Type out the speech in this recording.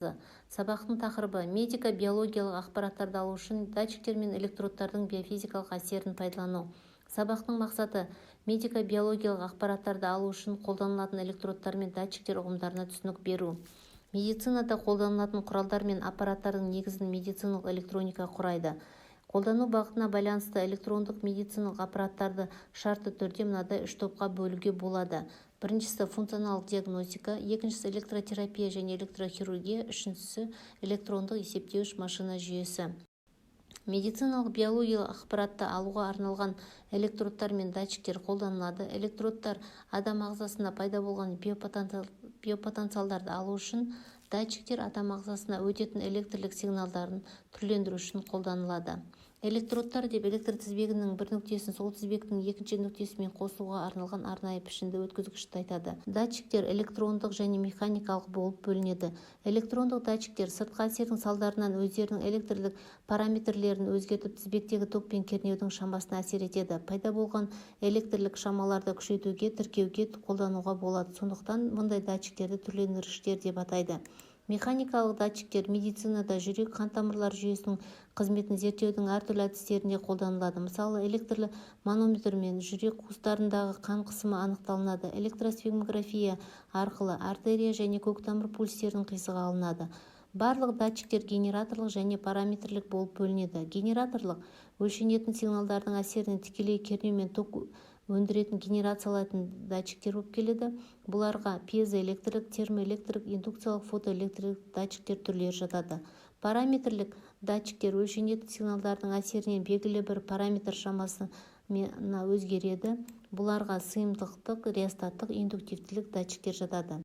Сабақтың тақырыбы: Медико-биологиялық ақпараттарды алу үшін датчиктер мен электродтардың биофизикалық әсерін пайдалану. Сабақтың мақсаты: Медико-биологиялық ақпараттарды алу үшін қолданылатын электродтар мен датчиктер ұғымдарына түсінік беру. Медицинада қолданылатын құралдар мен аппараттардың негізін медициналық электроника құрайды. Қолдану бағытына байланысты электрондық медициналық аппараттарды шартты түрде мынадай үш топқа бөлуге болады, біріншісі функционалдық диагностика, екіншісі электротерапия және электрохирургия, үшіншісі электрондық есептеуіш машина жүйесі. Медициналық биологиялық ақпаратты алуға арналған электродтар мен датчиктер қолданылады. Электродтар адам ағзасында пайда болған биопотенциалдарды алу үшін, датчиктер адам ағзасына өтетін электрлік сигналдарын түрлендіру үшін қолданылады. Электродтар деп электр тізбегінің бір нүктесін сол тізбектің екінші нүктесімен қосуға арналған арнайы пішінді өткізгішті айтады. Датчиктер электрондық және механикалық болып бөлінеді. Электрондық датчиктер сыртқы әсердің салдарынан өздерінің электрлік параметрлерін өзгертіп, тізбектегі ток пен кернеудің шамасына әсер етеді. Пайда болған электрлік шамаларды күшейтуге, тіркеуге қолдануға болады, сондықтан мұндай датчиктерді түрлендіргіштер деп атайды. Механикалық датчиктер медицинада жүрек қан тамырлары жүйесінің қызметін зерттеудің әртүрлі әдістерінде қолданылады. Мысалы, электрлі манометрмен жүрек қуыстарындағы қан қысымы анықталынады, электросфигмография арқылы артерия және көктамыр пульстерінің қисығы алынады. Барлық датчиктер генераторлық және параметрлік болып бөлінеді. Генераторлық – өлшенетін сигналдардың әсерінен тікелей кернеу мен ток өндіретін, генерациялайтын датчиктер болып келеді. Бұларға пьезоэлектрлік, термоэлектрлік, индукциялық, фотоэлектрлік датчиктер түрлері жатады. Параметрлік датчиктер өлшенетін сигналдардың әсерінен белгілі бір параметр шамасына өзгереді. Бұларға сыйымдылықтық, реостаттық, индуктивтілік датчиктер жатады.